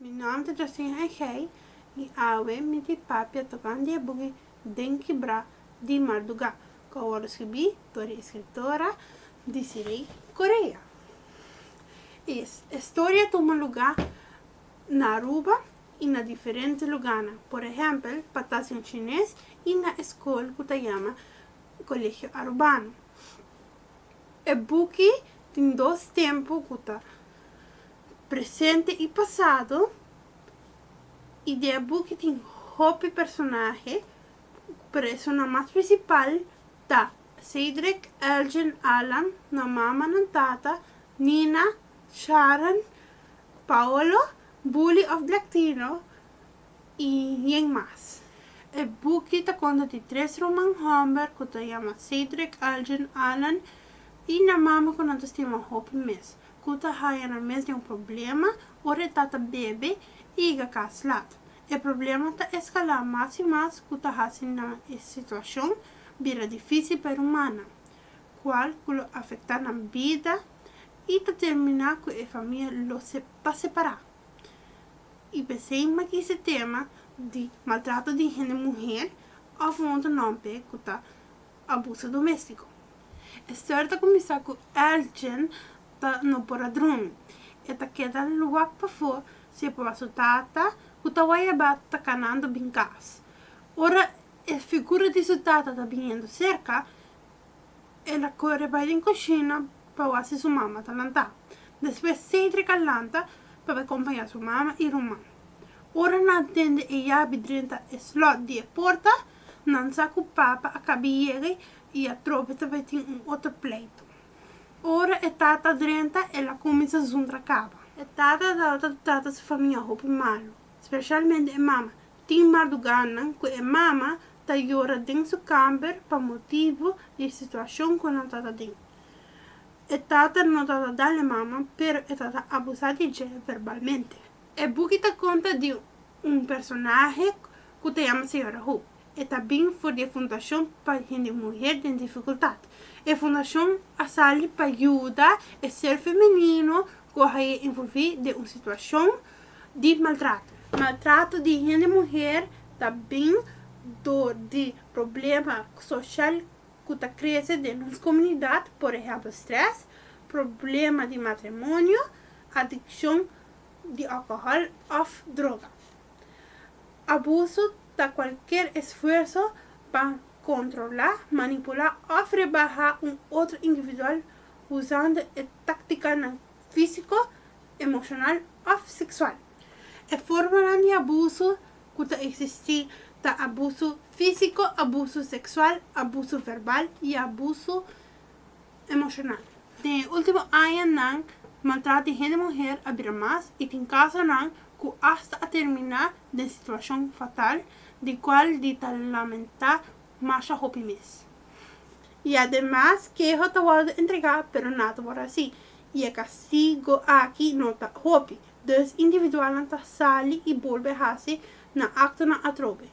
Mi nòmber ta Justin Egey i awe mi di papia tokante e buki Den Kibrá di Mardugá ku a wòrdu skibí dor di eskritora Desiree Correa. E storia a tuma lugá na Aruba i na diferente lugánan, por ehèmpel Patacion Chines i na e skol ku ta yama Colegio Arubano. E buki tin dos tempu ku ta presente i pasado i den e buki tin hopi personahe, pero esunnan mas prinsipal ta Cedric, Elgin, Alan, nan mama, nan tata, Nina, Sharon, Paolo, Bully òf Blacktino i yen mas. E buki ta konta di tres ruman hòmber ku ta yama Cedric, Elgin, Alan i nan mama ku nan ta stima hopi mes, ku ta haña nan mes den un problema ora e tata bebe i yega kas lat. E problema ta eskalá mas i mas ku ta hasi nan e situashon bira difísil pa e rumannan, kual ku lo afektá nan bida i ta terminá ku e famia lo ta separá. I p'esei mi a kis e tema di maltrato di hende muher òf un otro nòmber ku ta abuso doméstiko. E storia ta kuminsá ku Elgin ta no por a drumi. E ta keda luak pafó si e por su tata ku ta wayabá ta kanando bin kas. Ora e figura di su tata ta biniendo serka, el a kore bai den kushina pa wak si su mama ta lantá. Despues Cedric a lanta pa bai kompañá su mama i ruman. Ora nan tende e yabi drenta e slòt di e porta, nan sa ku papa a kabi yega i atrobe ta bai tin un otro pleitu. Ora e tata drenta, el a kuminsá zundra kaba. E tata tabata trata su famia hopi malu, spesialmente e mama. Tin mardugánan ku e mama ta yora den su kamber pa motibu di e situashon ku nan tata den. E tata no tabata dal e mama, pero e tata abusá di dje verbalmente. E buki ta konta di un personahe ku ta yama Señora Hope. E ta bin for di e fundashon pa hende muher den difikultat. E fundashon a sali pa yuda e ser femenino ku a haña envolví den un situashon di maltrato. Maltrato di hende muher ta bin dor di problema soshal ku ta krese den nos komunidat, por ehèmpel strès, problema di matrimonio, adikshon di alkohòl òf droga. Abuso ta kualker esfuerso pa kontrolá, manipulá òf rebahá un otro individual usando e táktikanan físiko, emoshonal òf seksual. E formanan di abuso ku ta eksistí ta abuso físiko, abuso seksual, abuso verbal i abuso emoshonal. Den e último añanan, maltrato di hende muher a bira mas i tin kasonan ku asta a terminá den situashon fatal, di kual di ta lamentá masha hopi mes. I ademas, keho ta wòrdu entregá pero nada ta wòrdu hasí, i e kastigo aki no ta hopi, dus individualnan ta sali i bolbe hasi nan aktonan atrobe.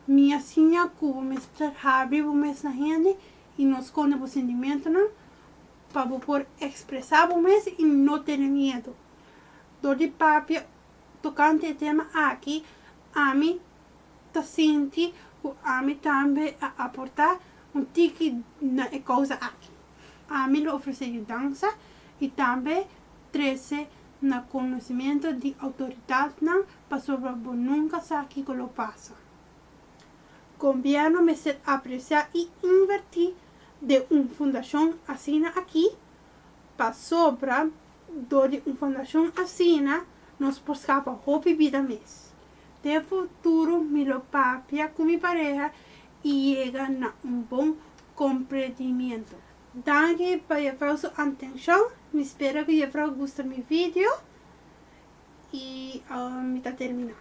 Mi a siña ku bo mester habri bo mes na hende i no skonde bo sentimentonan pa bo por ekspresá bo mes i no tene miedu. Dor di papia tokante e tema aki, ami ta sinti ku ami tambe a aportá un tiki na e kousa aki. Ami lo ofresé yudansa i tambe trese na konosementu di outoridatnan pasobra bo nunka sa kiko lo pasa. Gobièrnu mester apresiá i invertí den un fundashon asina aki, pasobra dor di un fundashon asina nos por skapa hopi bida mes. Den futuro mi lo papia ku mi pareha i yega na un bon komprendimiento. Danki pa jefrou su antenshon, mi spera ku jefrou gusta mi video i mi ta termina.